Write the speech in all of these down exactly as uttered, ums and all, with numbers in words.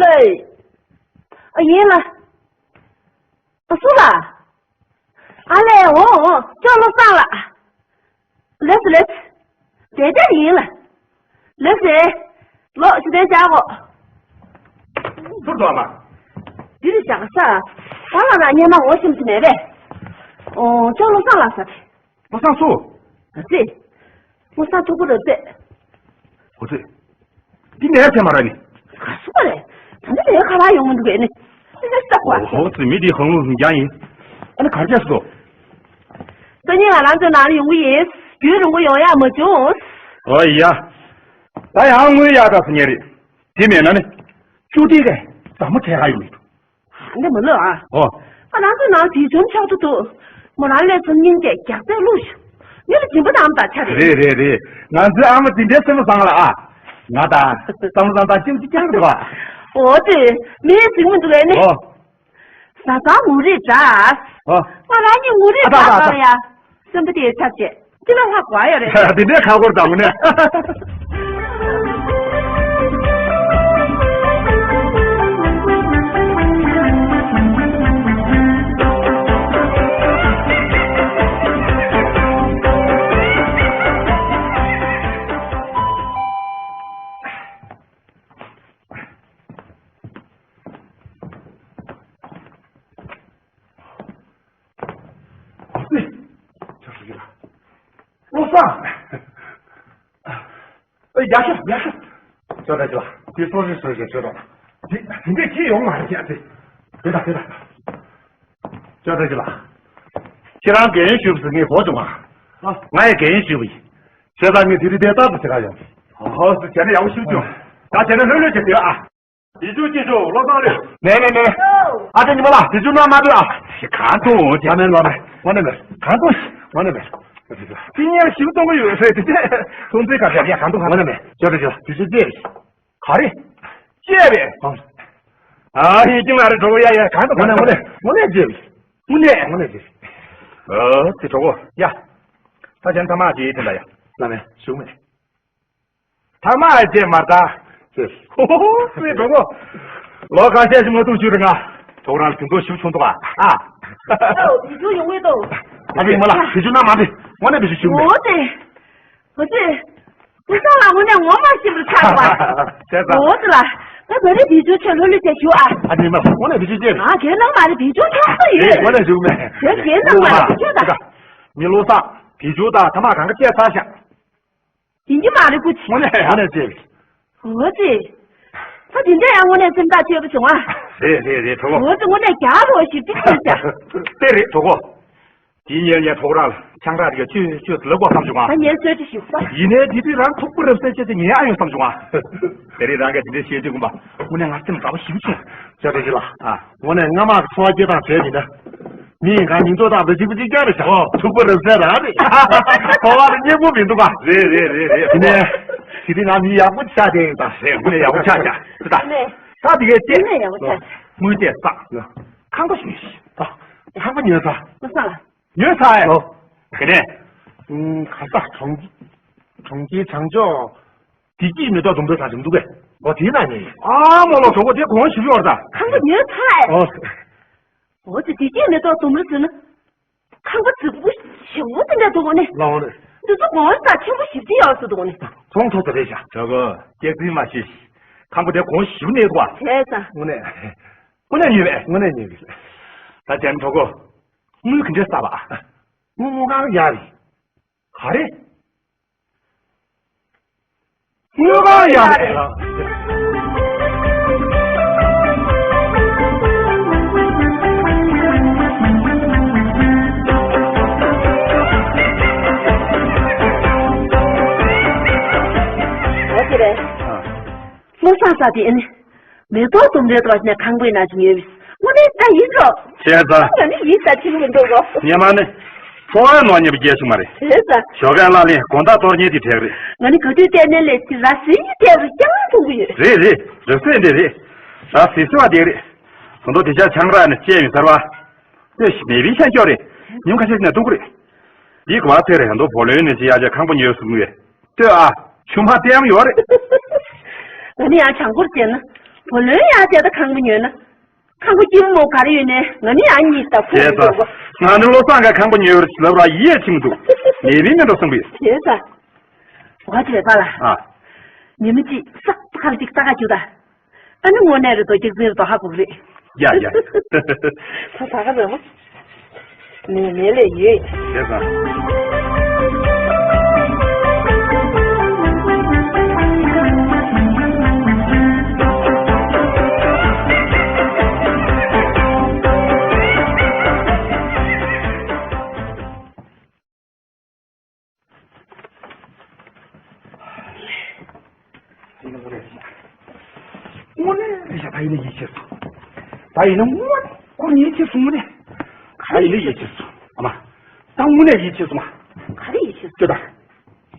ཨེ། ཨ་ཡིན་ལ། ཨ་སུ་ལ། ཨ་ལས་འོ་འོ་ཅོག་བློ་བཟང་ལགས། ལེས་ལེས། དེ་འདྲ་ཡིན་ལ། ལེས་ལེས། ལོ་ཞུ་དན་བྱ་གོ། ཚུར་འགྲོ་མ། འདི་རུ་བཞག་ས། ད་ལ་ན་སྙན་མ་འོ་ཤིམ་གྱི་མེད་པས། ཨོ་ཅོག་བློ་བཟང་ལགས་ཟེར། བློ་བཟང་སུ། ཨ་ཙི། བློ་བཟང་ཐུག་པོ་རེད་ཙེ། ཨོ་ཙི། འདི་ནས་ཚེ་མ་ར་ནི། ག་སུ་བ་རེད། ད་འདི་ནས་ཁ་ལག་ཡོང་མི་འདུག་གས་ནི། ཨོ་ཙི་མི་འདི་ཧང་ལུང་ཧང་རྐྱང་ཡིན། ཨ་ནི་གར་རྒྱག་སོ། སང་ཉིན་ང་རང་ཚོའི་ནང་ལ་ཡོང་གི་ཡིན། རྒྱུན་རིང་པོ་ཡོང་ཡག་མ་བྱུང་། ཨོ་ཡ། ད་ཡང་དངུལ་ཡག་ག་སུ་ཉེ་རེད། དེ་མེད་ན་ནི། ཅུ་ཏི་གས་ཟ་མོ་ཁྲལ་ཧ་ཡོང་མི་འདུག་འདི་མི་ལོ་ཨ། ཨོ། ང་རང་ཚོའི་ནང་དེ་བྱུང་ཆོག་ཏུ་འདུག་མོ་རང་ལས་ཚོ་སྙིང་རྗེ་རྒྱག་རྩལ་བླུགས་ཤོག་མྱུར་སྦྱིན་པ་དང་ད་ཆ་རེད། རེད་རེད་རེད། ང་ཚོའི་ཨ་མ་འདི་འདྲའི་སེམས་པ་བཟང་ལ་ཨ། ང་དང་། བསམ་བློ་བཏང་སྟངས་ཅི་མི་ཅི་རྐྱང་འདུག་ཨ། འོ་ཙི། མིའི་གཟིགས་མི་འདུག་ཨེ་ནི། ཨོ། བཟའ་ཚང་ངུ་རེད་འདྲ། ཨོ། ང་རང་གཉིས་ངུ་རེད་ཨ་ད་འདྲ་ཨ་ད་ཨ་ད། ལ་ཡ། སེམས་པ་དེ་ཚར་བྱས། ཅི་ལ་ལྷག་དགོས་ཡོད་རེད། དེ་འདྲའི་ཁ་སྐོར་དང་ངོ་ནས། བློ་བཟང་། ཨེ་ཡག་ཤོས་ཡག་ཤོས། ཅོ་ཏ་ཅི་ལགས། དེ་སོ་རི་སོ་རི་ཅོ་ཏ་ལགས། དེ་དེ་འདྲས་ཁྱེད་ཡོང་མ་རེད་ཡ་དེ། དེ་ད་དེ་ད། ཅོ་ཏ་ཅི་ལགས། ཁྱེད་རང་རྒན་ཞུ་བ་ཟེར་ངས་གོ་བྱུང་ང་། ཨ། ང་ཡང་རྒན་ཞུ་བ་ཡིན། བྱས་ཙང་ངས་དེ་རིང་དེ་ལྟར་དུ་བྱེད་ག་ཡོང་། ཧོ་སི་བྱས་ན་ཡག་པོ་ཞུ་བྱུང་། ད་བྱས་ན་ལྷོད་ལྷོད་བྱེད་དུས་ཨ། དེ་ཚོ་སྐྱིད་ཤོག་བློ་བཟང་རེད། མེད་མེད་མེད། ཨ་ཅེ་ཉི་མ་ལགས་དེ་ཚོ་ནང་མ་འདུག་ཨ། ཞེ་གང་ཐུང་དེ་མེད་ལོ་མེད་དངོས་གནས་མེད་གང་ཐུང་དངོས་གནས་མེད། དེ་ཉལ་ཞིབ་གཏོང་གི་ཡོད་རེད་དེ་ཚོང་རྫས་ཁ་ཤས་ཡ་གང་ཐུང་གང་ན་མེད་ཅོ་རེད་ཅོ་དེ་ཚོ་ཅེ་རེད། ག་རེ། ཅེ་རེད། ཨ་ཧི་ཅི་མ་རེད་གྲོགས་ཡ་ཡ་གང་ཐུང་གང་ན་དངོས་གནས་དངོས་གནས་ཅེ་རེད། དངོས་གནས་དངོས་གནས་ཅེ་རེད། ཨ་ཙི་གྲོགས་པོ་ཡ། ད་ཅན་ཐ་མག་ཅེ་དེ་འདྲ་ཡ། ལ་མེད་ཞུ་མེད། ཐ་མག་ཅེས་མ་ད། ཅེས། ཧོ་ཧོ་ཧོ་སུའི་གྲོགས་པོ། ལོ་ཁ་ཤས་ཤིག་མ་ཐུག་ཞུ་རེ་ང་། ཁྱོད་རང་ལ་དུས་ཚོད་ཞིབ་བྱུང་འདུག་ཨ། ཨ། ཨོ་དེ་ཚོ་ཡོང་གི་འདུག་ཨ་ནི་མ་ལ་དེ་ཚོ་ན་མ་འདི་དངོས་གནས་དེ་ཚོ་ཞིབ་མེད། ཨོ་ཙེ། ཨོ་ཙེ། བུ་ཚང་ལ་དངོས་གནས་ངོ་མ་ཞིབ་རུ་ཆགས་པ། བྱས་ཙང་། ཨོ་ཙེ་ལ། ད་ད་རེས་དེ་ཚོ་ཆེ་ལྷོད་ལྷོད་བྱས་ཞུ་ཨ། ཨ་ནི་མ་དངོས་གནས་དེ་ཚོ་ཅེས། ང་གལ་ནང་མ་རེད་དེ་ཚོ་ཆགས་ས་ཡོད། དངོས་གནས་ཞིབ་མེད། དེ་གལ་ནང་མ་རེད་དེ་ཚོ་ད། མི་ལོ་སང་དེ་ཚོ་ད་ཐ་མག་གང་ག་བཅད་ཚར་ཤག་ཡིན་གྱི་མ་རེད་ཀུ་ཅི། དངོས་གནས་དངོས་གནས་ཅེས། འོ་ཙི། ད་དེ་འདྲ་ཡང་དངོས་གནས་སེམས་ཐག་ཆོད་པོ་བྱུང་ཨ། རེད་རེད་རེད་གྲོགས་པོ། འོ་ཙི་དངོས་གནས་རྒྱག་རོགས་ཞིབ་ཅིག་བྱས་ཤག་དེ་རེད་གྲོགས་པོ། དེ་ཉལ་ཉལ་གྲོགས་རང་ལ་ཆང་རག་རིགས་ཆུ་ཆུ་ལབ་དགོས་བསམ་བྱུང་ཨ། ད་ཉལ་ཚོད་ཅིག་ཞིག་ས། ཡིན་ནའི་དེ་དུས་རང་ཐུག་པོ་རབ་གསལ་བྱས་ཏེ་ཉལ་ཨ་ཡོང་བསམ་བྱུང་ཨ། དེ་རིང་རང་གིས་དེ་འདྲའི་བཤད་དུས་དགོངས་པ་དངོས་གནས་ང་སེམས་དགའ་པོ་ཞིབ་བྱུང་། ཅོ་ཏ་ཅི་ལགས། ཨ། དངོས་གནས་སྔ་མ་གི་འཚོ་བ་སྐྱེལ་སྟངས་བྱས་ཡིན་ན། མི་ཡིན་གང་མིང་ཐོ་དང་འདི་གཅིག་པུ་གཅིག་རྐྱང་རེད་ཤག་ཨོ། ཐུག་པ་རབ་གསལ་རང་རེད། འཚོ་བ་ལ་སྙན་པོ་མི་འདུག་ག་རེད་རེད་རེད་རེད། དེ་ནས་དེ་རིང་ང་མི་ཡག་པོ་ཆགས་བསྡད་ཡིན་ད། རེད་དངོས་གནས་ཡག་པོ་ཆགས་ཤག་ད་ད་ནས། ད་དེ་གའི་བལྟས། དངོས་གནས་ཡག་པོ་ཆགས་ཤག་དངོས་བལྟས་ས། ཁང་པ་ཞིག་ཉོས་ཤག་ཨ། ཁང་པ་ཉོས་ས། ཨོ་ས་ལ། ཉོས་ས་ཨེ། ཨོ། དེ་ནས། ཨུམ་ག་ས་གྲོང་གྲོང་ཁྱེར་བྱང་ཕྱོགས། བདེ་སྐྱིད་མེ་ཏོག་ལྡུམ་ར་ཟེར་འདུག་གས། ཨོ་དེའི་ནང་ཉོས་ཡིན། ཨ་མ་ལོ་གྲོགས་པོ་དེ་གོང་ཞིབ་ཡོད་རེད་ད། ཁང་པ་ཉོས་ས་ཨེ། ཨོ། འོ་ཙི་བདེ་སྐྱིད་མེ་ཏོག་ལྡུམ་ར་ཟེར་ན། ཁང་པ་རྫིག་པོ་ཞེ་པོ་དེ་འདྲ་འདུག་གོ་ནི། ལའོ་ནི། འདི་ཚོ་གོང་ས་ཆེན་པོ་ཞེ་པོ་ཅིག་ཡོད་ས་འདུག་གོ་ནི། གྲོང་ཐོག་ཏུ་རེད་ཤག་དྲག་གོ། སྐྱག་རྫུན་མ་བཤད། ཁང་པ་དེ་གོང་ཞེ་པོ་གནས་འདུག་ག་བྱས་ཙང་། དངོས་གནས། དངོས་གནས་ཉོས་པས། དངོས་གནས་ཉོས་པས། ད་དྲན་གྲོགས་པོ། དངུལ་ག་འདྲས་བསགས་པ། དངུལ་དངུལ་ཁང་ཡག་རེད། ག་རེ། དངུལ་ཁང་ཡག་རེད། འོ་དེ་རེད། ཨ། བློ་བཟང་ས་དེ་ཨ་ནི། མེ་ཏོག་ལྡུམ་རའི་ཐོག་ནས་ཁང་པའི་ནང་ཅིག་ཉོས་པས། དངོས་གནས་ད་ཡིན་འགྲོ། བྱས་ཙང་། ང་ནི་ཡིད་ཆེས་ཆེན་པོ་མི་འདུག་གོ། སྙེ་མ་ནི། འཚོ་བའི་ནོར་ཉེས་པ་རྒྱས་སུ་མ་རེད། བྱས་ཙང་། ཞོགས་ཀས་གླ་ལེན་དགོང་དག་གཏོར་ཉལ་དེ་དྲག་རེད། ང་ནི་ག་དུས་བལྟས་ནའི་ལས་ཅི་ར་སི་ཡི་ཐེབས་རུ་རྐྱང་མཐོང་གི་ཡོད། རེད་རེད། རེད་སེ་འདི་རེད། ར་སི་སི་བ་དེ་རེད། ད་དུང་དེ་ཆ་ཆང་རག་ནི་བཅད་མི་ཚར་བ། ལྟོས་ཤིག་མེ་བི་ཤ་སྐྱོ་རེད། ཉུང་ཁ་ཤས་ནས་འདུག་གི་རེད། འདི་ག་བ་ཚེ་རེད་ད་དུང་བོ་ལོན་ནས་ཅི་ཡ་ཅག་ཁང་པ་ཉོས་སུ་ངུས། ལྟོས་ཨ། ཆུ་མ་ལྟད་མོ་ཡོད་རེད། ང་ནི་ཡང་བྱང་ཁུར་བྱས་ན། བུ་ལོན་ཡག་དེ་ད་ཁང་པ་ཉོས་ན། ཁང་པ་སྐྱིད་མོ་ག་རེ་ཡོད་ནས་ང་ནི་ཡང་གཉིས་ད་ཁུག་མི་འདུག་གོ། ང་ནི་བློ་བཟང་ག་ཁང་པ་ཉོས་ལབ་ར་ཡིད་ཆེས་མི་འདུག་ལས་རིང་མི་འགྲོ་གསུངས་པས། བྱས་ཙང་། འོ་བྱས་པ་ལ། ཨ། ཉི་མ་གཅིག་ས་ཁར་གཅིག་ལྟ་ག་རྒྱུག་ད། ཨ་ནི་དངོས་གནས་རེད་དོ་སྐྱག་རྫུན་རེད་དོ་ཧ་གོ་གི་རེད། ཡ་ཡ། ད་ད་ག་རེད་མོ། མེ་མེ་ལས་ཡོད། བྱས་ཙང་། དངོས་གནས་རེད་ཤག་ད་ཡིན་ན་ཡིད་ཆེས་སོང་། ད་ཡིན་ན་དངོས་གནས་ཁོ་ཡིད་ཆེས་སོང་ནས། ད་ཡིན་ན་ཡིད་ཆེས་སོང་། ཨ་མ། ད་དངོས་གནས་ཡིད་ཆེས་སོང་ཨ། ག་རེ་ཡིད་ཆེས་སོང་། ཅོ་ད།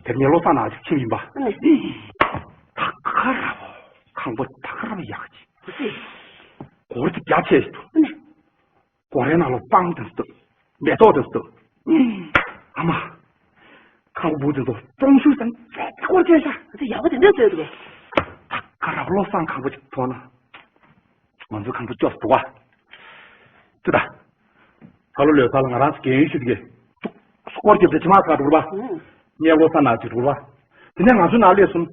དེར་ངས་བློ་བཟང་ནང་ཅིག་ཕྱིན་ཡིན་པ། ཨ་ནི། ད་ག་ར་བོ། ཁང་པ་ད་ག་ར་བོ་ཡག་ཅིག་ཨ་ཙི། སྒོར་གྱི་རྒྱ་ཆེ་ཞིག་འདུག་ཨ་ནི། སྒོ་རའི་ནང་ལ་སྤང་དེ་ཚོ་འདུག་མེ་ཏོག་དེ་ཚོ་འདུག་ཨ་མ། ཁང་པ་སྦུག་དེ་ཚོ་སྟོང་ཤུགས་དང་རྩེ་སྐོར་ཆེན་ཤ། ཨ་ཙི་ཡག་པོ་དེ་འདྲ་བཟོས་འདུག་ད་ག་ར་བློ་བཟང་ཁང་པ་ཅིག་མཐོང་ན། ང་ཚོའི་ཁང་པ་སྐྱོ་སུ་འདུག་བ། ཅི་ད། ཁ་ལོ་ལོས་ས་ལ་ང་རང་ཚོ་རྒན་ཡོལ་ཞུ་དགེ། སྐོར་རྒྱབ་ཚེ་ཕྱི་མ་ཚ་འགྲོ་བ། ངས་བློ་བཟང་ནང་ཅིག་འགྲོ་བ། དེ་ནས་ང་ཚོའི་ནང་སླེབས་སོང་།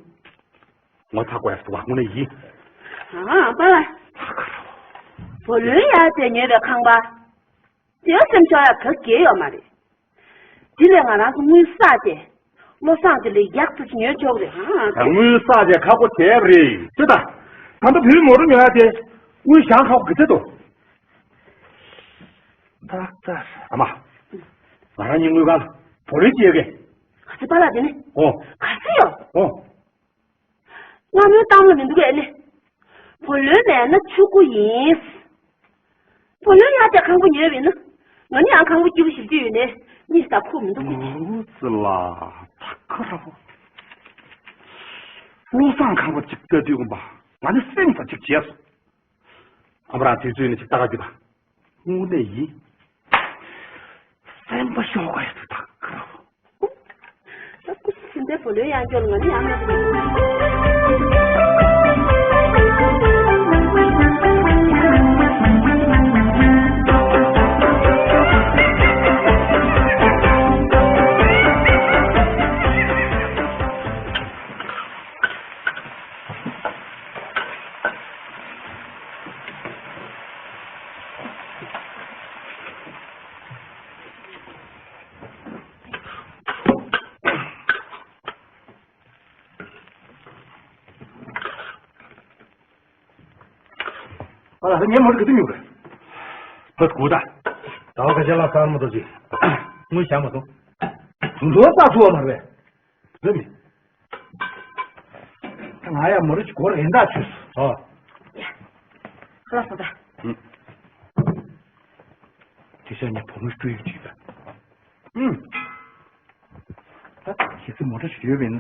ངོ་ཚ་དགོས་ཡ་སུ་བ་དངོས་གནས་ཡིན། ཨ་པ་ལ། བུ་ལོན་ཡག་དེ་ཉོས་པའི་ཁང་པ། དེ་སེམས་ཤོར་ཡ་ག་གེ་ཡོད་མ་རེད། དེ་ལས་ང་རང་ཚོ་དངུལ་བསགས་ཏེ། བློ་བཟང་དེ་ལས་ཡག་ཏུ་ཉོས་ཆོག་རེད་ཨང་། ད་དངུལ་བསགས་ཏེ་ཁག་པོ་བྱས་པ་རེད་ཅེ་ད། ད་ལྟ་བུའི་མོ་རུ་ཉོ་ཡ་དེ། དངུལ་བཞག་ཁག་པོ་གི་ཚད་དོ། ཏག་ཏག་ཨ་མ། ང་རང་གཉིས་དངུལ་ཁང་བུ་ལོན་སྐྱེལ་གི། ག་ཚོད་པ་ལ་དེ་ནི། ཨོ། ག་ཚོད་ཡོད། ཨོ། སྔ་མོའི་གཏམ་ལ་མི་འདུག་གས་ནི། བུ་ལོན་མེད་ན་ཕྱུག་པོ་ཡིན། བུ་ལོན་ཡག་དེ་ཁང་པ་ཉོས་པ་ཡིན་ན། ང་ནི་ཡང་ཁང་པ་སྐྱིད་པོ་ཞིག་སྐྱིད་ཡོད་ནས་གཉིས་ད་ཁུག་མི་འདུག་གོ། འུ་ཙི་ལ། ད་ཁ་ར་བོ། བློ་བཟང་ཁང་པ་གཅིག་ལྟ་དུས་དགོན་པ་ང་ནི་སེམས་ས་གཅིག་བྱས་སོང་། ཨ་མ་རང་དུས་ཚོད་ནས་ཅིག་ལྟ་ག་རྒྱུ་ད། དངོས་གནས་ཡིན། སེམས་པ་ཤོག་ག་ཡ་ཚོད་ད་ཁ་ར་བོ། ད་ཁུ་སིམ་པའི་བུ་ལོན་ཡང་སྐྱོར་ང་ནི་ཡང་མེད་པ་རེད། ཨ་ལ་ངས་མོ་རི་ག་དུས་ཉོ་རེད། ཕ་གུ་ད། ཟླ་བ་ཁ་ཤས་ལ་སར་མ་ཏོ་ཅི། དངུལ་བཞག་མ་སོང་། དུང་དུང་ས་ཐུ་བ་མ་རེད། རེད་མི། ད་ང་ཡ་མོ་རི་ཅི་གོ་རེ་འདའ་ཆུ། ཨོ། ཁ་ལག་སོང་ད། དེ་ཤ་ཉེ་བུ་མོ་སྤྲུལ་ཡིག་ཅིག་ད། ཨུམ། ད་ཁྱེད་ཚོ་མོ་ཊ་ཞིག་ཡོད་པས་ན།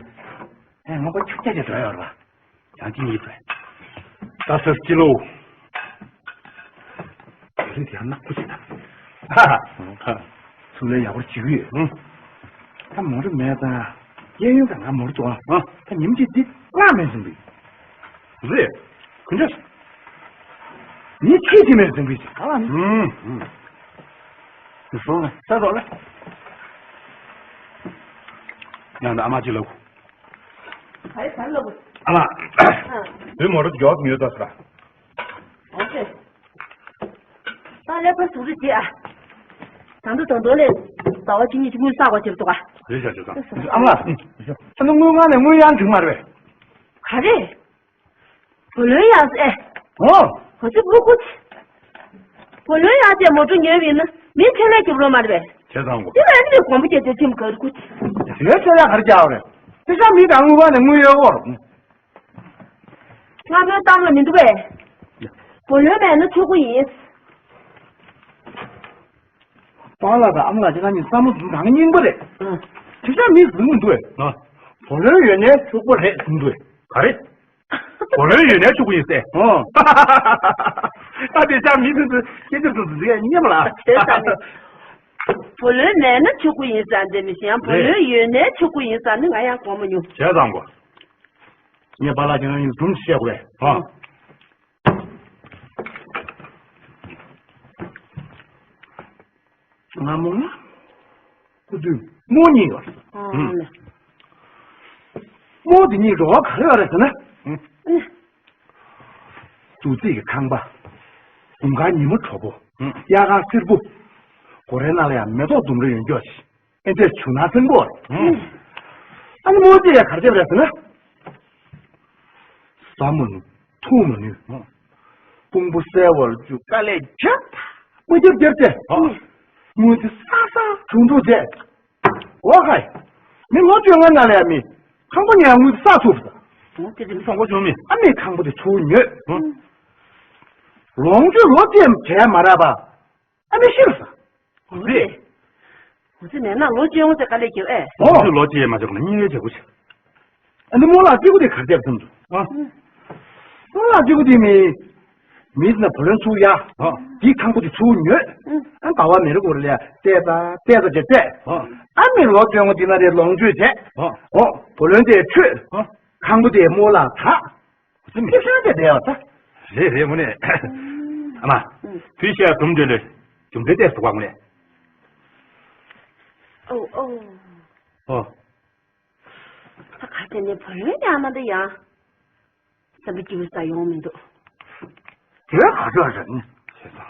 ཨེ་ང་པ་ཁྱུག་ཀྱ་ཀྱ་འགྲོ་ཡོད་ར། ཡང་ཅི་ཉིད་པས། ད་སོ་སྐྱིད་ལོ། དེ་རིང་དེ་ཡང་ནག་པོ་ཞིག་ད། ཧ་ཧ། ཚུར་ལན་ཡག་པོ་བྱེད་ཀྱི་ཡོད། ཨུམ། ད་མོ་ཊ་མེད་ཙང་། གཡས་གཡོན་ག་ང་མོ་ཊ་འགྲོ་ཨ། ད་ཉིན་གཅིག་འདི་བརླག་མེད་ཟིན་པས། རེད། ག་འདྲ། ནི་ཁྱེད་ཀྱིས་མེད་ཟིན་པས་ཟེར་ག་ལ་ནི། ཧུམ་ཧུམ། ཟོ་ལ་ས་ཟོ་ལ། ཡང་ན་ཨ་མ་ཅི་ལབ། ག་རེ་ག་རེ་ལབ། ཨ་མ། བུའི་མོ་ཊ་མགྱོགས་ཉོས་ཐོག་ཟེར། ཨོ་ཁེ། ད་ལས་ཕར་ཟུར་རེ་བྱེད་ཨ། ད་དུང་ད་དུང་ལས་ཟླ་བ་གཅིག་གཉིས་ཀྱི་དངུལ་བསགས་པ་བྱེད་འདུག་ག་རེད་བྱ་བྱེད་ད། ཨ་མ་ལགས། ཨ་ནི་དངུལ་ཁང་ནས་དངུལ་ཡང་བྱུང་མ་རེད་པས། ག་རེ། བུ་ལོན་ཡག་ཟེ། ཨོ། ག་ཚོད་སྤུ་གུ། བུ་ལོན་ཡག་ཅེས་མོ་ཊ་ཉོས་པ་ཡིན་ན་མི་ཁྲེལ་ལས་རྒྱབ་རོགས་མ་རེད་པས། བྱས་ཙང་གོ། དེ་ལ་ཨ་ནི་མི་དགོན་པོ་བརྒྱད་དེ་ཁྲིམས་ག་རེ་ཁུ། དེ་ཁྲེལ་ལས་ག་རེ་རྒྱག་རེད། དེ་ཤ་མི་དང་དངུལ་བ་ནས་དངུལ་ཡོད་གོ། སྔ་མོའི་གཏམ་ལ་མི་འདུག་པས། བུ་ལོན་མེད་ན་ཕྱུག་པོ་ཡིན། པཱ་ལགས་དང་ཨ་མ་ལགས་ཁྱེད་རང་གཉིས་བསམ་བློ་ཟིན་གང་སྙིང་པོ་རེད། ཨ། དེ་ཤ་མི་ཟིན་མི་འདུག་པས། ཨ། བུ་ལོན་ཡོད་ནའི་ཕྱུག་པོ་རེད་ཟིན་འདུག་པས། ག་རེ། བུ་ལོན་ཡོད་ནའི་ཕྱུག་པོ་ཡིན་ཟེར། ཨོ། ད་དེ་ཅག་མི་ཚོས་སྐད་ཆ་ཚོ་འཛིན་ཡ་ཉེ་མ་ལ། བྱས་ཙང་ནི། བུ་ལོན་མེད་ན་ཕྱུག་པོ་ཡིན་ཟེར་འདི་མི་ཤེས་ཡང་བུ་ལོན་ཡོད་ནའི་ཕྱུག་པོ་ཡིན་ཟེར་ནི་ང་ཡང་གོ་མ་མྱོང་། བྱས་ཙང་གོ། ངས་པཱ་ལགས་ཁྱེད་རང་གཉིས་སྒྲུང་བཤད་དགོས། ཨོ། ང་མོ་ང་། སྐུ་དུས་མོ་གཉིས་ཡོད་རེད། ཨ་ལེ། མོ་དེ་གཉིས་འགྲོ་བ་ག་རེ་ཡོད་རེད་ཟེར་ན། ཨ་ནི། དུག་རྫས་ཀྱི་ཁང་པ། ཟུར་ཁང་ཉི་མ་དྲོ་པོ། ཨ། དབྱར་ཁ་སེར་པོ། སྒོ་རའི་ནང་ལ་ཡང་མེ་ཏོག་ལྡུམ་ར་ཡོད་མཁན་ཅིག་ཨེ་འདྲས་བྱུང་ན་བཟང་པོ་རེད། ཨ་ནི་མོ་དེ་ཡང་ག་རེ་བྱས་པ་རེད་ཟེར་ན། ཟ་མ་ནུས། འཐུང་མ་ནུས། ཨ། དཔུང་པ་གསལ་བར་འཇུག་དཀའ་ལས་རྒྱབ་མ་རྒྱབ་རྒྱབ་བྱས། ཨ། དངུལ་དེ་བསགས་བསགས་དྲུག་དྲུག་བྱས། འོ་ཧའི། མི་ལོ་བཅོ་ལྔ་ནང་ལ་ཡང་མི་ཁང་པ་ཉར་དངུལ་བསགས་ཐུབ་ས། འོ་དེ་དེ་མི་ཚང་པོ་བྱུང་མི། ཨ་མའི་ཁང་པ་དེ་ཚུར་ཉོས། ཨ། ལོངས་སྤྱོད་ལོ་གཅིག་བྱས་མ་རག་པ། ཨ་མའི་ཤི་རུ་ས། འོ་དེ། འོ་དེ་མེད་ན་ལོ་གཅིག་ཡོང་ཚེ་དཀའ་ལས་རྒྱབ་ཨེ། ལོངས་སྤྱོད་ལོ་གཅིག་མ་བྱུང་ན་སྙིང་རེ་རྗེ་པོ་བྱེད། ཨ་ནི་རྨོ་ལགས་གཅིག་པུ་དེ་གར་བསྡད་ཙམ་དུ། ཨ། རྨོ་ལགས་གཅིག་པུ་དེ་མི། མི་ན་བུ་ལོན་ཚུར་ཡ། ཨ། དེའི་ཁང་པ་དེ་ཚུར་ཉོས། ཨ། ཟླ་བ་མི་རེ་འགོར་ལ་བལྟས་ད་བལྟས་ད་བྱས་བལྟས། ཨ། ཨ་མི་ལོ་བཅོ་ལྔ་དེ་ན་རེ་ལོངས་སྤྱོད་བྱས། ཨ། ཨོ་བུ་ལོན་དེ་འཕྲོད། ཨ། ཁང་པ་དེ་རྨོ་ལགས་ད། ཨ་ཙི་མི། ཤི་ཤི་དེ་བསྡད་ཡོད་ད། རེད་རེད་དངོས་གནས། ཨ་མ། ཨ། དུས་ཤ་སྒྲུང་འདྲ་ལས། རྒྱུ་འབྲས་བལྟས་སུ་བ་དངོས་གནས། ཨོ་ཨོ། ཨོ། ད་ག་དེ་ནས་བུ་ལོན་ཡང་མ་འདུག་ཡང་། བསམ་པ་སྐྱིད་པོ་ས་ཡོང་མི་འདུག་དེ་ག་ཚོད་རེད་ནི། ཞེས་སོ།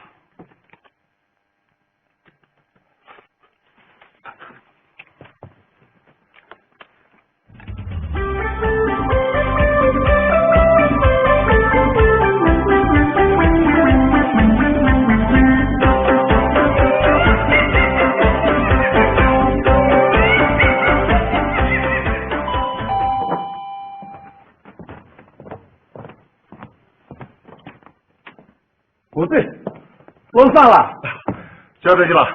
གོ་སྲིད། བློ་བཟང་ལགས། ཅོ་ཏེ་ཅི་ལགས།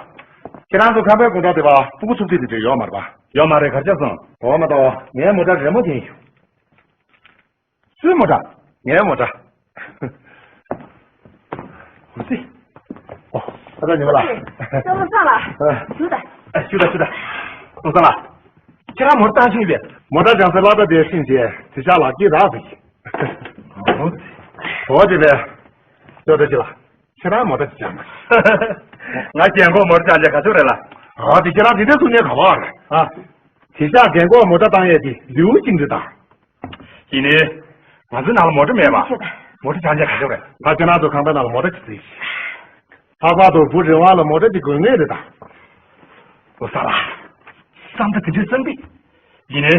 ཁྱེད་རང་ཚོ་ཁང་པའི་དགོང་དག་དེ་བ་སྤུ་གུ་ཚུགས་ཐིག་དེ་འདྲ་ཡོད་མ་རེད་པ། ཡོད་མ་རེད། གར་ཆགས་སོང་། འོ་མ་གཏོགས་ངའི་མོ་ཊ་རི་མོ་ཊ་ཡིན། སུའི་མོ་ཊ། ངའི་མོ་ཊ། གོ་སྲིད། ཨོ། ཨ་ད་ཉི་མ་ལགས། ཅོ་བློ་བཟང་ལགས། ཨ། ཞུ་ད། ཨ་ཞུ་ད་ཞུ་ད། བློ་བཟང་ལགས། ཁྱེད་རང་མོ་ཊ་བཏང་ཤེས་པས། མོ་ཊ་སྦྱང་སའི་སློབ་གྲྭ་དེར་ཕྱིན་རྗེས་དེ་ཤག་ལག་སྐྱེས་རག་ཟིག་འོ་དེ་རེད། ཅོ་ཏེ་ཅི་ལགས། ཁྱེད་རང་མོ་ཊ་ཅིག་སྦྱང་དང་། ང་རྒན་གོག་མོ་ཊ་སྦྱང་ཆ་ག་ཚོད་རེད་ལགས། ཨ་དེ་ཁྱེད་རང་དེ་འདྲ་གསུང་ཉན་ག་བ་རེད། ཨ། དེ་ཤག་རྒན་གོག་མོ་ཊ་བཏང་ཡས་དེ་ལེའུ་གཅིག་འདྲ་དང་། ཡིན་ནའི། ང་ཚོའི་ནང་ལ་མོ་ཊ་མེད་པ། མོ་ཊ་སྦྱང་ཆ་ག་ཚོད་རེད། ད་ཁྱེད་རང་ཚོ་ཁང་པའི་ནང་ལ་མོ་ཊ་ཅིག་བརྩིས་ཤིག་ལྷག་པར་དུ་བུ་རི་དབང་ལ་མོ་ཊ་ཅིག་དགོས་ངེས་རེད་ད། ལོ་གསར་ལགས། བསམ་ཚུལ་དེ་འདྲའི་བསམ་གི་ཡིན་ནའི།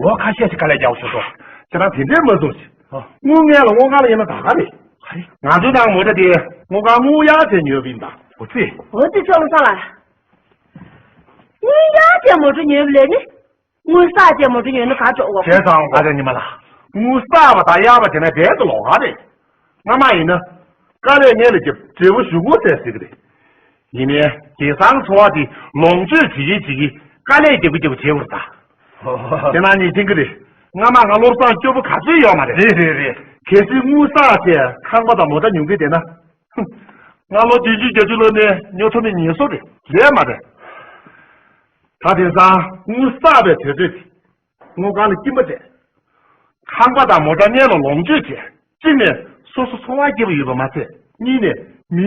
ལོ་ཁ་ཤས་ཤིག་དཀའ་ལས་རྒྱག་དགོས་བྱུང་སོང་། ཁྱེད་རང་དེ་འདྲའི་མ་གསུངས་ཤིག་ཨ། དངུལ་ངན་ལ་སྔོ་ཁང་ལ་ཡིན་ན་ད་ག་རེད། ག་རེ། ང་ཚོའི་ནང་མོ་ཊ་དེ་སྔོ་ཁང་སྔོ་གཡར་བྱས་ཉོས་པ་ཡིན་ད། འོ་ཙི། འོ་ཙི་ཅོ་བློ་བཟང་ལགས། སྔོ་གཡར་བྱས་མོ་ཊ་ཉོས་པ་ལས་ནི། དངུལ་བསགས་བྱས་མོ་ཊ་ཉོས་ན་ག་འགྲོ་འོ། བྱས་ཙང་ཨ་ཅག་ཉི་མ་ལགས། དངུལ་བསགས་པ་དང་གཡར་བ་བྱས་ན་འབྲས་དུ་ལོག་ག་རེད། སྔ་མ་ཡིན་ན། དཀའ་ལས་ངན་ལ་རྒྱབ་འབྲས་བུ་ཞུ་དགོས་ཟེར་ཟེར་གི་རེད། ཡིན་ནའི་དེང་སང་འཚོ་བ་འདི་ལོངས་སྤྱོད་བྱེད་ཀྱི་བྱེད་ཀྱི་དཀའ་ལས་རྒྱབ་ཀྱི་རྒྱབ་ཀྱི་བྱེད་དགོས་རེད་ད། དེ་ན་ནི་ཤེས་ཀྱི་རེད། སྔ་མ་ང་བློ་བཟང་སྐྱོ་པོ་ག་ཚོད་ཡོད་མ་རེད། རེད་རེད་རེད། གལ་སྲིད་དངུལ་བསགས་བྱས་ཁང་པ་དང་མོ་ཊ་ཉོ་གི་བསྡད་ན། ང་ལོ་བདུན་ཅུ་བརྒྱད་ཅུ་ལོན་ནས་ཉོ་ཐུབ་མི་ཉེན་སྲོལ་རེད། རེད་མ་རེད། ད་དེང་སང་དངུལ་བསགས་པའི་དུས་ཚོད་དེ། སྔོ་ཁང་ལ་སྐྱིན་པ་སྤྲད། ཁང་པ་དང་མོ་ཊ་སྔོན་ལ་ལོངས་སྤྱོད་བྱས། གཅིག་ནས་སོ་སོ་འཚོ་བ་སྐྱེལ་བ་ཡོད་པ་མ་ཚད། གཉིས་ནས་མི་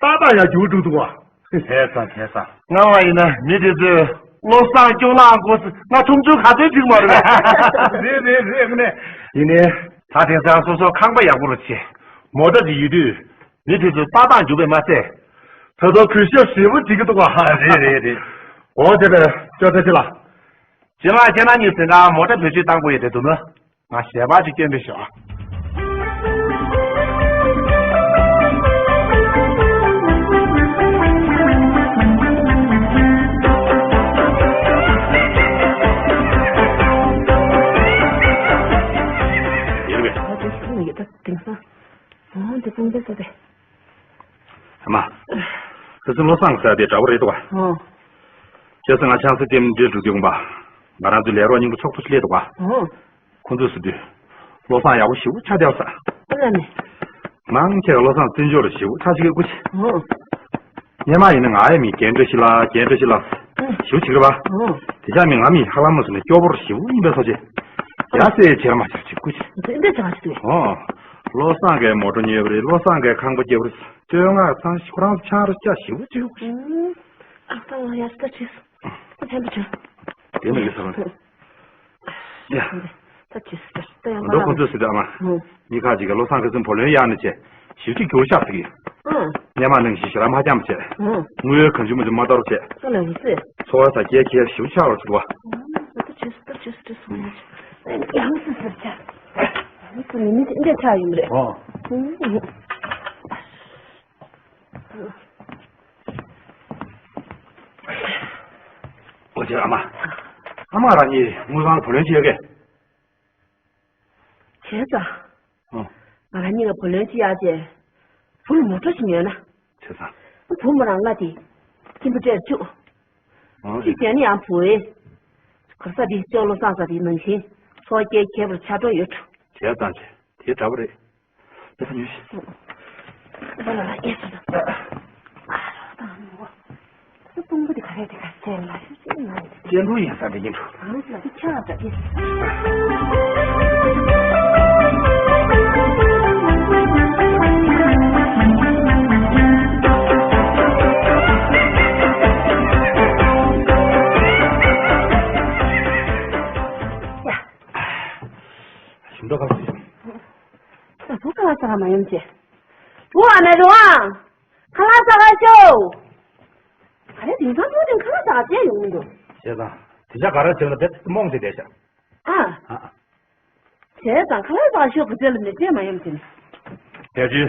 ཏག་ཏག་ཡང་འགྱུར་འགྲོ་འདུག་བ། བྱས་ཙང་བྱས་ཙང་། སྔ་མ་ཡིན་ན་མི་དེ་ཚོས་བློ་བཟང་སྐྱོ་ལགས་མགོ་སེ་ང་ཆུང་ཆུང་ག་ཚོད་ཅིག་མ་རེད། རེད་རེད་རེད་ངས། ཡིན་ནའི། ད་དེང་སང་སོ་སོ་ཁང་པ་ཡག་པོ་རུ་བྱས། མོ་ཊ་ཅིག་ཡོད་དུས། མི་དེ་ཚོ་ཏག་ཏག་འཇུག་པས་མ་ཚད། ད་དུང་གུས་ཞབས་ཞེ་པོ་བྱེད་ཀྱི་འདུག་བ། རེད་རེད་རེད། འོ་དེ་བས་ཅོ་ཏེ་ཅི་ལགས། རྗེས་མ་ཁྱེད་རང་གཉིས་ཟིན་ན་མོ་ཊ་བེད་སྤྱོད་བཏང་དགོས་ཡས་དེ་འདུག་ན། ང་ཞལ་པར་ཅིག་སྐྱོན་པའི་ཞོག་ཡིན་པས། ཨ་དེ་ཤུགས་ནས་ཡོད་ད་དེང་སང་། ཨོ་འདི་དཔུང་པའི་ས་དེ། ཨ་མ། ཁ་སང་བློ་བཟང་ཟེར་དེ་དྲག་པོ་རེད་འདུག་ག་ཨོ། ཁ་སང་ང་ཆང་ས་ལྟེམ་འབྲེལ་འགྲོ་དུས་ངོ་མ། ང་རང་ཚོའི་ལས་རོགས་རྙིང་པ་ཚོགས་གཙོ་ཞིག་སླེབས་འདུག་ག་ཨོ། ཁོང་ཚོས་ཟེར་དུས། བློ་བཟང་ཡག་པོ་ཞེ་པོ་ཆགས་བསྡད་ས། ཨ་ལ་ནི། མང་ཆེ་བ་བློ་བཟང་བཙན་བྱོལ་ཞེ་པོ་ཆགས་ཤིག་གི་སྐུ་མཁྱེན། ཨོ། སྔོན་མ་ཡིན་ན་ང་ཡི་མི་རྒན་འདྲ་ཞིག་ལ་རྒན་འདྲ་ཞིག་ལ། ཨོ། ཞེ་པོ་བྱེད་ཀྱི་རེད་པ། ཨོ། དེ་ཆགས་མི་ང་མི་ཧ་ལམ་མ་སོང་ནས་སྐྱོ་པོར་ཞེ་པོ་ཡིན་པའི་སོ་ཆེ། ཡ་སེ་བྱེད་མ་བྱེད་ཅིག་སྐུ་མཁྱེན། དེ་འདྲ་བྱ་བ་ཞིག་རེད། ཨོ། བློ་བཟང་གིས་མོ་ཊ་ཉོས་པ་རེད། བློ་བཟང་གིས་ཁང་པ་བརྒྱབ་པ་རེད། བསྟོད་བསྔགས་ཚང་ཞིག་ཁོ་རང་ཚོ་ཆང་རག་སྐྱ་ཞེ་པོ་བྱེད་ཀྱི་སྐུ་མཁྱེན། ཨོ། ཨ་ད་ང་ཡར་ལྟ་བྱས། ད་ཕན་པ་བྱུང་། དེ་མ་ཡིན་ས་རང་རེད། ཡ། ད་བྱས་ད་ད་ཡང་མ་འགྲོ་ཁོང་ཚོས་ཟེར་ཨ་མ། ཧུང་། མི་ཁག་ཅིག་གིས་བློ་བཟང་ཁ་སང་བུ་ལོན་གཡར་ནས་བྱས། ཞེ་པོ་ཅིག་འགྱུར་ཤག་ཟེར་གི། ཨང་། སྔོན་མ་ནང་བཞིན་ཞེ་དྲག་མ་འཁྱམས་བྱས། ཨང་། དངུལ་གང་བྱུང་མང་བྱུང་མ་གཏོར་བྱས། ཚོ་ལ་འུ་ཚོས། ཚོ་བ་ས་སྐྱེལ་ཁྱེར་ཞེ་པོ་ཆགས་པ་ཟེར་བ། ཨང་། ད་བྱས་ད་བྱས་ད་སོང་ཡ། ཡང་སུ་ཟེར་ཆ། ཡང་སུ་མི་མི་དེ་འདྲ་ཆགས་ཡོང་གི་རེད། ཨོ། ཨང་། ཨོ་ཅེ་ཨ་མ། ཨ་མ་རང་གཉིས་དངུལ་ཁང་ལ་བུ་ལོན་ཅིག་གཡར་གས། བྱས་ཙང་། ཨོ། ང་རང་གཉིས་ལ་བུ་ལོན་ཅིག་གཡར་བྱས། བུ་ལ་མོ་ཊ་ཞིག་ཉོས་ན། བྱས་ཙང་། བུ་མོ་རང་ང་དེ་གཅིན་པ་སྤྲད་བཅུག་ཨོ། ཅིག་བྱས་ན་ཡང་བུ་བས། ག་ས་དེ་ཅོག་བློ་བཟང་ས་དེ་ནང་བཞིན་ཚོ་སྐྱེལ་ཁྱེར་བར་ཆ་འགྲོ་ཡོད་འགྲོ། བྱས་ཙང་བྱས། དེ་འདྲ་པོ་རེད། ད་ཉོས་ཤིག་ད་ལ་ལ་ཨེ་ཤ་ད། ཨ་རོ་ད་ནོ། ད་དཔུང་པ་དེ་ག་རེ་དེ་ག་རེ་མ་ཤེས་ཤེས་མ་རེད། སྐྱེ་འགྲོ་ཡིན་ས་འདྲ་ཡིན་འགྲོ། ཨ་ལ་དེ་ཁྱེད་ལ་འདྲ་གི། ཡ། ཞིམ་འགྲོ་ག་ཚོད། ད་བུ་ཁ་ལག་ཟ་ག་མ་ཡོང་ཅེ། བུ་ཨ་མའི་རུ་ཨང་། ཁ་ལག་ཟ་ག་ཤོག་ག་རེ་དེང་སང་བུ་དེ་ཁ་ལག་ཟ་ག་བྱས་ཡོང་མི་འདུག་བྱས་ཙང་། དེ་ཆ་ག་རེ་བྱས་ན་བེད་རྨོངས་ཏེ་བསྡད་ཤག་ཨ། ཨ། བྱས་ཙང་ཁ་ལག་ཟ་ག་ཤོག་བུ་ཚོ་ལ་མི་བྱས་མ་ཡོང་ཅེ་ནི། དེ་ཅི།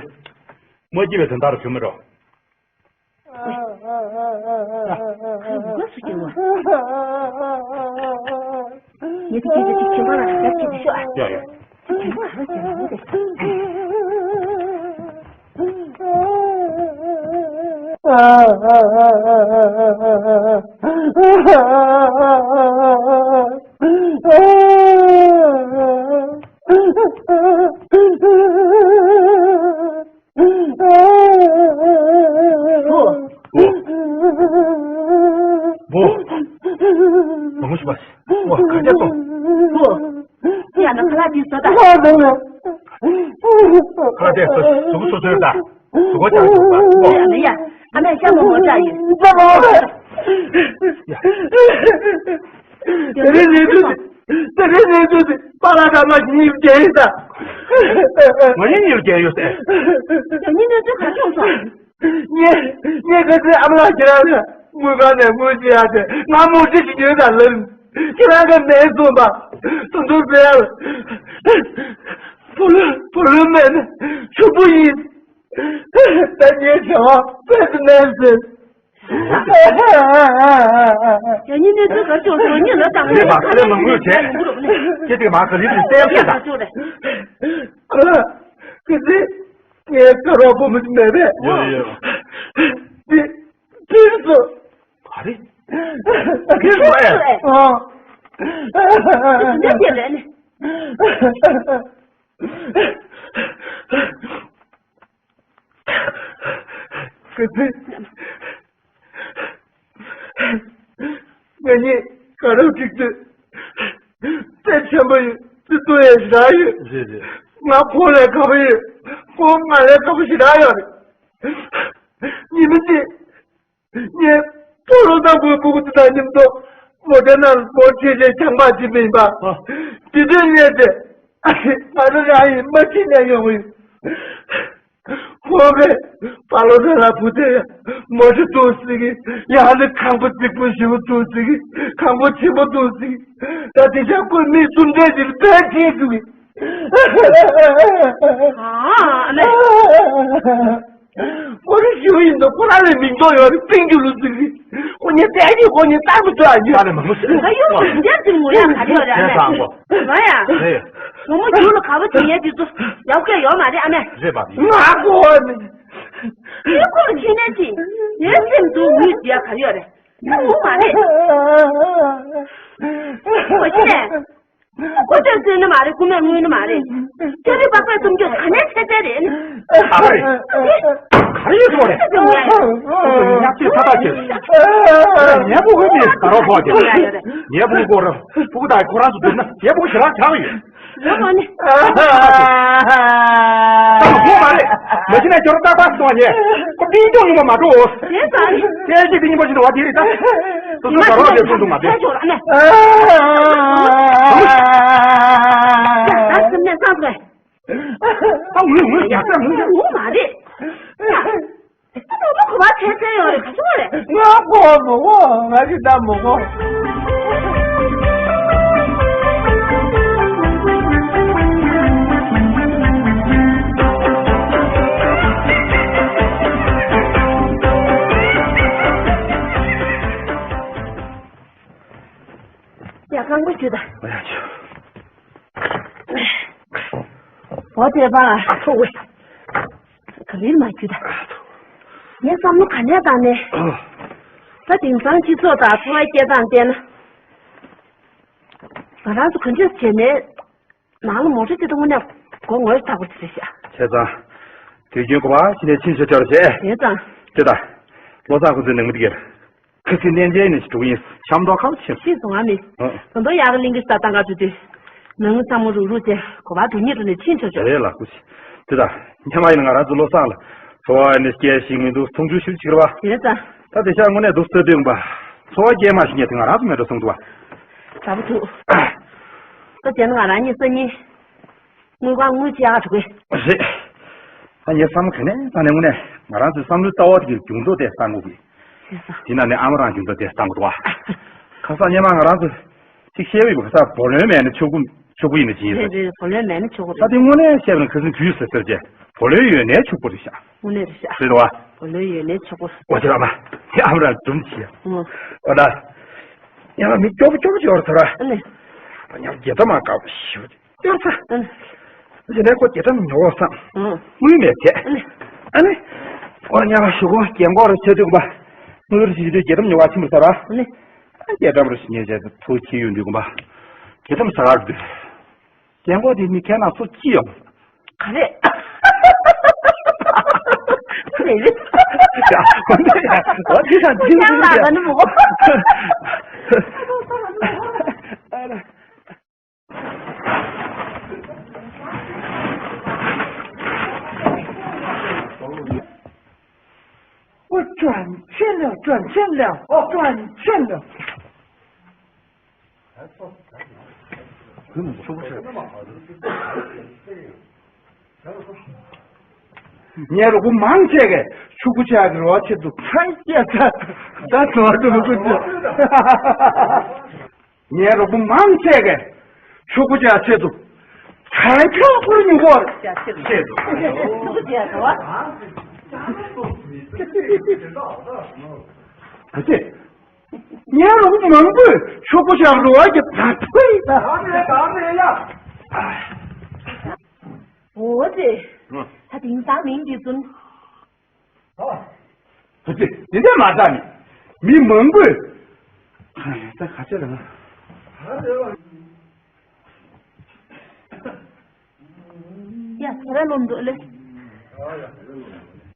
མ་སྐྱིད་པའི་དོན་དག་རུ་བྱུང་མི་འགྲོ། ངས་ཀྱི་ཁྱིམ་པ་ལ་ཞབས་ཀྱི་ཤོག་ཨ། ཡ་ཡ། ཁྱིམ་པ་ལ་ཞབས་ཀྱི། བུ། བུ། བུ། མང་པོ་ཞིག་པ། བུ་ག་རེ་སོང་། བུ། ཡ་ན་ཁ་ལག་དེ་བཟོ་ད། ཁ་ལག་དེ་བཟོ། གཟུགས་པོ་སོ་སོའི་ད། གཟུགས་པོ་ཅག་གཟུགས་པ། བུ། ཡ་ན་ཡ། ཨ་མས་ཤ་མོ་མོ་ཅག་ཡིན། ཡ། དེ་རིང་ནས་བཟུང་སྟེ། དེ་རིང་ནས་བཟུང་སྟེ་པཱ་ལགས་དང་ང་གཉིས་རྒྱལ་ཡོད་ད། ང་གཉིས་གཉིས་རྒྱལ་ཡོད་ཟེར། ཡང་སྙིང་ནས་ཚུར་ག་བྱུང་སོང་། ངས་ངས་ག་ཚོད་ཨ་མ་ལགས་ཁྱེད་རང་ལ་དངུལ་ཁང་ནས་དངུལ་ཅི་ཡག་དེ་ང་མོ་ཅི་ཞིག་ཡོད་ད་ལབ། ཁྱེད་རང་གི་མེད་སོང་པ། དུང་དུང་ཟེར་ཡ་ལ། བུ་ལོན་བུ་ལོན་མེད་ན་ཕྱུག་པོ་ཡིན། ད་ངའི་བྱ་བ་དཔེ་དུ་མེད་ཟེར། ཡ་ཉིན་ནས་ཚུར་གར་ཅོག་ཚོ་ཉིན་ལ་བཏང་ངས་མ་ཁ་ལས་མང་མོས་བྱས། ཁྱེད་ཀྱིས་མ་ཁ་ལིབ་ཏུ་བསྟན་ཤེས་དང་། ཁོ་ལ་ཁི་ཙི་ངའི་ཁ་རོག་པོ་མི་མེད་པས། ཡོད་ཡོད། དེ་དེ་སུ། ག་རེ། དེ་སུ་ཨེ། ཨ། དེ་དེ་རེད་ནི། ཁི་ཙི། ང་གཉིས་དགའ་རབ་འགྲིག་དུས། དཔེ་ཆེན་པོ་ཡོད། བརྩེ་དུང་ཡང་ཞེ་དྲག་ཡོད། རེད་རེད། ང་ཁོང་ལས་དགའ་པོ་ཡོད། ཁོང་ང་ལས་དགའ་པོ་ཞེ་དྲག་ཡོད་རེད། ཉི་མ་གཅིག་ངས་སྤོ་ལོ་བཏང་དགོས་སྤུ་གུ་དེ་དང་མཉམ་དུ་མོ་ཊའི་ནང་མོ་ཁྲིད་ལས་ཆང་པ་ཅི་མིན་པ། ཨ། དེ་དུས་ངས་དེ་ང་རང་རང་ཡིན་མ་ཁྲིད་ནས་ཡོང་གི་ཡོད། ཁོ་བས་པཱ་ལོ་ཏཱ་ལ་བུ་དེ་མོ་ཊ་འདུག་ཟེར་གི། ཡང་ནི་ཁང་པ་རྫིག་པོ་ཞེ་པོ་འདུག་ཟེར་གི། ཁང་པ་ཆེན་པོ་འདུག་ཟེར་གི། ད་དེ་ཤ་ཁོས་མི་གསུམ་བྲལ་ཞིག་ཕན་བྱེད་དགོས་གི། ཨ་ཨ་ལེ། ཁོ་རང་ཞུ་ཡིན་ནོ་ཁོ་རང་ལ་མིང་ཐོགས་ཡོད་རེད། པིང་ཀྱི་ལུ་ཟེར་གི། ཁོ་ཉིད་བལྟས་ཀྱི་ཁོ་ཉིད་ལྟར་མི་ཐུབ་ཨ་ཡོད། ད་ནི་མང་པོ་ཟེར། ད་ཡོད་ཟེར་འདིར་ཟེར་ངོ་ཡ་ག་རེ་ཡོད་རེད་ཨ་མས། ང་ཡ། རེད། བུ་མོ་རྒྱུག་ལ་ག་བ་བྱེད་ཡས་དེ་ཚོ་ཡག་གི་ཡོད་མ་རེད་ཨ་མས། རེད་པ། ང་གོ་ནི། དེ་ཁོ་ལ་ཁྱེད་ནས་ཅི། ངའི་སེམས་སྡུག་ངུས་བྱེད་ཡ་ག་རེ་ཡོད་རེད། ད་ངུ་མ་རེད། ཁོ་ཅི་ནས། སྐུ་ཚེ་བཙོན་ནི་མ་རེད། སྐུ་སྨད་དངུལ་ནི་མ་རེད། ཅོ་རི་པགས་པའི་གཏུམ་སྐྱོན་ག་ནས་ཆད་ཆད་རེད་ནི། ག་རེ་རེད། ག་རེ་ཡོད་ཚོད་རེད། ཉག་ཅིག་ཐ་ཐ་བྱེད། ངའི་ཕྲུ་གུ་མི་དགའ་རོགས་ཕོག་ཅིག་ངའི་ཕྲུ་གུ་ཁོ་རང་ཕྲུ་གུ་དང་ཁོ་རང་ཚོ་སྡུག་ན་ངའི་ཕྲུ་གུ་ཞེ་དྲག་ཆགས་ཡོད། ཡོད་མ་ནི། ད་ལོ་ཕོག་མ་རེད། མ་གཞི་ནས་ཅོ་རི་ཏག་ཏག་སོང་བ་ཉེ། ཁོ་སྤྲིན་ཀྱོག་ཡིན་པ་མ་གཏོགས། དེ་ཙང་ནི། ཁྱེད་ཀྱིས་དེ་གཉིས་པ་ཞིག་ཏུ་བ་དེ་རེད་ད། སོ་སོ་ག་རོགས་དེ་སོང་འདུག་མ་དེ། ད་སེམས་ནས་བསམ་ཟེར། ཨ་ངུས་ངུས་རྒྱག་ས་ངུས། ངུ་མ་རེད། ད་ལོ་ཁོ་པ་ཁྱད་ཚད་ཡོད་རེད་ག་ཚོད་རེད། ང་ཁོ་མོ་ཁོ་ང་གི་ད་མོ་ཁོ། ཡ་རྐང་པ་ཆུ་ད། ཨ་ཡ་ཆུ། འོ་དེ་པ། ཨ་ཐུག་གེ། ག་ལེར་མ་ཆུ་ད། ངས་བསམ་བློ་ག་ནས་བཏང་ནས། ཨ། ད་དེང་སང་སྤྱི་ཚོགས་དང་འཚོ་བའི་སྐྱེལ་སྟངས་བལྟས་ན། ང་རང་ཚོ་ག་འདྲས་བྱས་ནས། ནང་ལ་མོ་ཊ་དེ་དང་དངོས་གནས་སྒོ་ངོས་ཐག་པ་དེ་རེད་ཤག་བྱས་ཙང་། དུས་རྒྱུན་གོ་བ་ཕྱི་ནས་ཕྱིན་ཆོག་ཆོག་རེད་ཤག་བྱས་ཙང་། དེ་ད། བློ་བཟང་ཁོ་ཚོའི་ནང་མི་དེ་གར། ཁ་སང་གནས་མཇལ་ནས་འགྲོ་གི་ཡིན། ཤ་མདོག་ཁ་པོ་ཕྱིན། ཤེས་སོང་ང་མི། ཨ། ད་དུང་ཡག་གི་གླིང་གེ་ས་བཏང་ག་འགྲོ་དུས། ནང་མི་ཚང་མ་རུག་རུག་བྱས་གོ་བ་འགྲོ་ཉེ་འགྲོ་ནས་ཕྱིན་ཆོག་ཆོག་རེད་ལགས་སྐུ་མཁྱེན། དེ་ད། སྔོན་མ་ཡིན་ན་ང་རང་ཚོ་བློ་བཟང་ལ། འཚོ་བ་ནི་སྐྱེལ་ཞིག་མི་འདུག་མཐོང་ཆུང་ཞིག་བྱེད་ར་བ། བྱས་ཙང་། ད་དེ་ཤག་དངོས་གནས་འདུག་ཟེར་དུས་ཡོང་པ། འཚོ་བ་སྐྱེལ་མ་ཞིག་ཉེ་དེ་ང་རང་ཚོ་མེད་འགྲོ་སོང་འདུག་བ། དྲག་པོ་འདུག་ད་བྱས་ན་ང་རང་གཉིས་སང་ཉིན། དངུལ་ཁང་དངུལ་ཕྱེ་ཡག་འགྲོ་གི། རེད། ད་ངའི་བསམ་བློ་ག་ནས་བཏང་ནས་དངོས་གནས་ང་རང་ཚོའི་བསམ་བློའི་ལྟ་བ་དེ་གི་འགྱུར་ལྡོག་དེ་བཏང་དགོས་ཀྱི། བྱས་ཙང་། དེ་ན་ནས་ཨ་མ་རང་འགྱུར་ལྡོག་དེ་བཏང་དགོས་འདུག་བ། ཁ་སང་སྔོན་མ་ང་རང་ཚོ་ཅིག་བཤད་ཡོད་པ། ཁ་སང་བུ་ལོན་མེད་ན་ཆོག་གི་ཆོག་གི་ཡིན་ན་ཅི་ཡིན་རེད། རེད་རེད། བུ་ལོན་མེད་ན་ཆོག་གི་ད་རེད། དེ་དངོས་གནས་བཤད་པ་ན་ཁ་སང་དུས་ཟེར་ཟེར་བྱས་བུ་ལོན་ཡོད་ནའི་ཆོག་པ་རེད་ཤག་དངོས་གནས་རེད་ཤག་རེད་བ། བུ་ལོན་ཡོད་ནའི་ཆོག་པ། འོ་ཅི་ལ་མ། དེ་ཨ་མ་རང་སྒྲུང་བྱས། ཨོ། འོ་ད། ཡང་མི་སྐྱོ་པོ་སྐྱོ་པོ་ཅིག་ཡོད་རེད་ད་ར། ཨ་ནི། ད་ཡང་རྒྱལ་ཐ་མ་དཀར་པོ་ཞིག་ཡོད། ཡོད་ས། ཨ་ནི། ཞེ་ནས་ཁོ་རྒྱལ་ཁྲམ་ཉོ་བསམ། ཨང་། དངུལ་མེད་བྱས། ཨ་ནི། ཨ་ནི། ཁོ་ཉལ་བ་ཞུ་གོ་རྒན་གོག་རེ་བྱེད་དུས་པ། དངུལ་རེ་ཞིག་དུས་རྒྱལ་ཁྲམ་ཉོ་བ་ཕྱིན་པར་ས་ར། ཨ་ནི། ཨ་རྒྱལ་ཁྲམ་རེ་ཞིག་ཉོས་བྱས་ཐུགས་ཁྱི་ཡོད་དུས་པ། རྒྱལ་ཁྲམ་ས་གར་དུས། རྒན་གོག་དེ་མི་ཁྱེད་ནང་སུ་ཅི་ཡོང་། ག་རེ། ཅི་རེད། ཡ། འོ་འདི་ཡ། འོ་འདི་ཡ། འདི་ཡ། ཡང་ལ་ག་ནི་མོ། ཨོ། 赚钱了，赚钱了，哦，赚钱了。 ངའི་རོགས་པ་མང་ཆེ་གས་ཕྱུག་པོ་ཆགས་ཀྱི་རེད་བ། ཆེད་དུ་ཕན་སྐྱེལ་ཚར། ད་དུང་ཨ་ཏུ་ལུ་ཀུ་ཅི། ངའི་རོགས་པ་མང་ཆེ་གས་ཕྱུག་པོ་ཆགས་ཆེད་དུ་ཚན་ཁ་ཁུར་ཉུང་པོར་ཆེད་དུ། ཕྱུག་པོ་ཆགས་རེད་བ། ཨ་ཙི། ངའི་རོགས་པ་མང་པོས་ཕྱུག་པོ་ཆགས་རེད་བ། ཀྱི་ད་ཐུའི་ད། ད་རེད་ད་རེད་ཡ། འོ་ཙི། ད་དེང་སང་མིང་འདི་ཚུན། ཨ་ཙི། དེ་འདྲ་མ་བཏང་ནི། མི་མང་པོས། ད་ག་ཚོད་ལ་ང་། ཡ་ཟེར་ར་ལོ་འདུག་ལེ།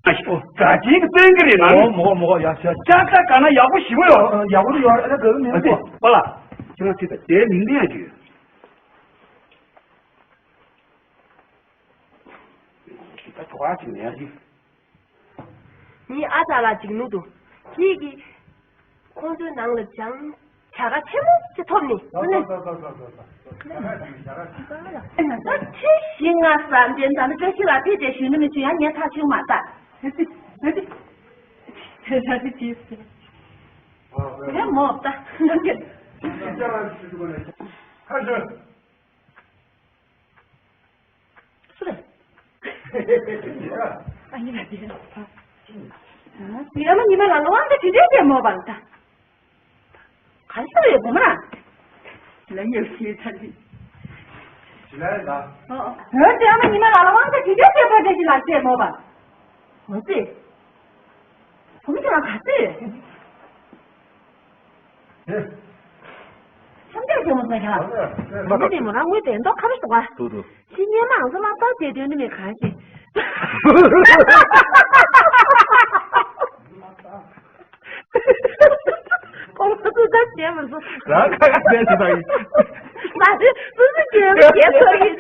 ཨ་ཤོ། ད་ཅིག་བཙན་གི་རེད་ན། མོ་མོ་མོ། ཡ་ཤ་ཅག་ད་ག་ན་ཡག་པོ་ཞིག་ཡོད། ཡག་པོ་ཡོད་ར་ག་མིན་པ་ལ། ཁྱེད་རང་ཚིག་ད་དེ་མིང་ལྡན་ཡ་ཅིག་ཡོད། ད་གྲོགས་ཅིག་ནས་ཡ་ཅིག་ངའི་ཨ་ཅག་ལགས་ཅིག་ནུ་འདུག་ཁྱེད་ཀྱིས་ཁོང་ཚོའི་ནང་ལ་སྦྱང་བྱ་དགའ་ཆེན་པོ་ཅིག་ཐོབ་ནས། ད་ད་ད་ད་ད་ད། ད་ཁྱེད་ཞིག་ང་བསམ་དེ་ད་ནི་བཀྲ་ཤིས་ལགས་དེ་དེ་ཞུས་ནི་མི་ཆུ་ཡང་ངས་ཐག་ཆོད་མ་ལྟ། ད་ཅི་ད་ཅི་ད་ཅི་ཅི་ཟེར། དེ་མོ་ད། ཁ་ཤོད། སུ་རེད། ཨ་ཉི་མ་དེ་རེད། ཨ་ཉི་མ་ཉི་མ་ལ་ལོ་དབང་གི་དེ་འདྲའི་དེ་མོ་བ་ལ་ད། ག་རེ་ཟེར་ཡོད་བུ་མོ་རང་། ལ་ཉེ་ཤེས་ཚར་གི། ཞི་ལའི་ལ། ཨོ་ཨོ། འོན་ཏེ་ཨ་མ་ཉི་མ་ལ་ལ་དབང་གི་དེ་འདྲའི་དེ་མོ་དེ་ཞིག་ལ་བྱས་མོ་བ། འོ་ཙི། བུ་མོ་ཁྱེད་རང་ག་ཚོད་ཡོད། འཆམ་འཆམ་བྱེད་མོ་ཟེར་ཁ། མི་དེ་མོ་རང་ངོས་བདེན་མདོག་ཁ་པོ་ཞིག་འདུག་ག། འདུག་འདུག་ཕྱི་ཉིན་མ་ང་ཚོ་ལ་ལྟ་བསྡད་དོན་ནི་མེད་གང་ཞིག་ཁོང་ཚོ་ལྟ་བྱས་མ་སོང་། རང་ཁ་ཁ་བྱས་ཞིག་དང་ཡིན། མ་རེད། སུ་སུ་བྱས་མ་བྱས་ཐོག་ཡིན།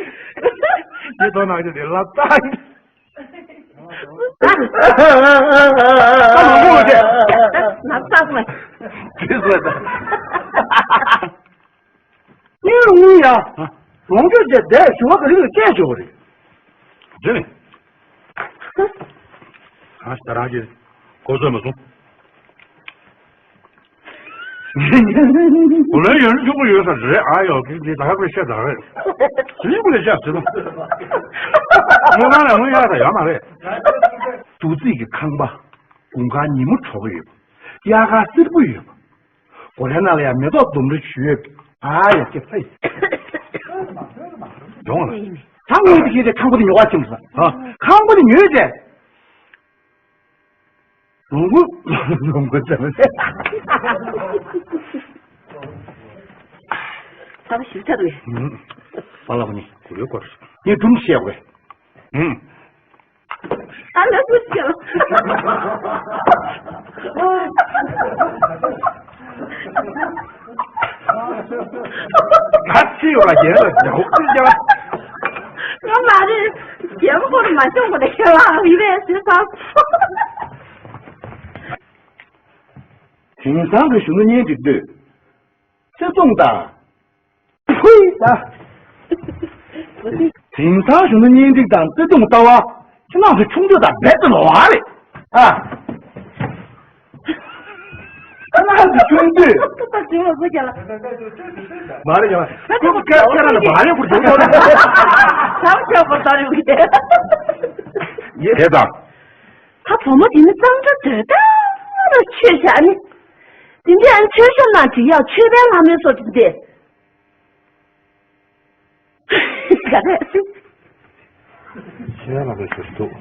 ཁྱེད་ཚོ་ནང་ཆེ་དེ་ལབ་ད། ད་མང་པོ་ཡོད་དེ། ངའི་ལུང་ཡ། ལོངས་སྤྱོད་ཅེས་བསྡད་ཞུ་བ་ག་རེ་ལ་སྐད་ཆོག་རེད། རེད། ཨ་ད་རང་གིས་གོ་ཚོད་མ་སོང་། གོ་ལོན་ཡོད་ན་ཆོག་གི་ཡོད་ས་རེད། ཨ་ཡོ་གི་འདི་ད་ག་པའི་བཤད་ད་རེད། ཟིན་གུ་ལས་བཤད་ཟིན་ལ། ངོ་ག་ལ་ངོ་ཡག་ད་ཡོད་མ་རེད། དུག་རྫས་ཀྱི་ཁང་པ། དགུན་ཁ་ཉིན་མོ་དྲོ་གི་ཡོད་པ། དབྱར་ཁ་བསིལ་པོ་ཡོད་པ། གོ་ལའི་ནང་ལ་ཡང་མེ་ཏོག་ལྡུམ་ར་ཞིག་ཡོད། ཨ་ཡ་ཀྱེ་ཕ་ཡི། ཡོང་ལ། ད་ངོས་དེ་ཁྱེད་ཀྱི་ཁང་པ་དེ་ཉོ་བ་ཕྱིན་སོང་། ཨ། ཁང་པ་དེ་ཉོས་ཏེ། ལོངས་སྐུ། ལོངས་སྐུ་ཙམ། ད་བ་ཞིག་ཚར་བས། ཨུམ། པ་ལགས་ནི་གོ་ཡོད་སྐོར། ངས་སྒྲུང་བཤད་དགོས། ཨུམ། ཨ་ལ་བུ་ཆེ། ང་ཚིག་ཡོད་ལ་རྒྱལ་ལ་རྒྱལ་ཧོ་ཀུན་རྒྱལ། ང་མ་རེད། རྒྱལ་པོ་ཁོ་ལ་མ་ཤོང་གོ་ནས་ཁྱེད་ལ་ཡི་རེད་ཟེར་ས། དེང་སང་གི་གཞོན་ནུ་གཉེན་སྒྲིག་དུས། བརྩེ་དུང་དང་། ཕུའི་ད། དེང་སང་གཞོན་ནུ་གཉེན་སྒྲིག་དང་བརྩེ་དུང་ལྟ་བ། ཁྱེད་རང་ཚོ་ཆུང་དུས་དང་རྦད་དེ་ལོག་པ་རེད། ཨ། ཁྱེད་རང་ཚོ་ཆུང་དུས། ད་དྲི་བ་བུ་རྒྱལ། མ་རེད་ཡ། ཁོ་ཁ་ཁ་ལ་མ་རེད་བུ་རྒྱལ་ཁོ། ད་ཆ་བུ་ད་རེད་བུ་རྒྱལ། དེ་དང་། ད་བུ་མོ་དེ་ནི་གཙང་སྦྲ་འདོད་ལྟར་ཆོས་བྱ་ནི། དེ་འདྲའི་ཨ་ནི་ཆོས་ཞབས་ནང་འགྲིག་ཡག་ཆོས་པའི་ལྷ་མོའི་སོ་དེ་འདི། ག་རེ། ཤེས་ཡ་ལ་བའི་ཞུ་འདུག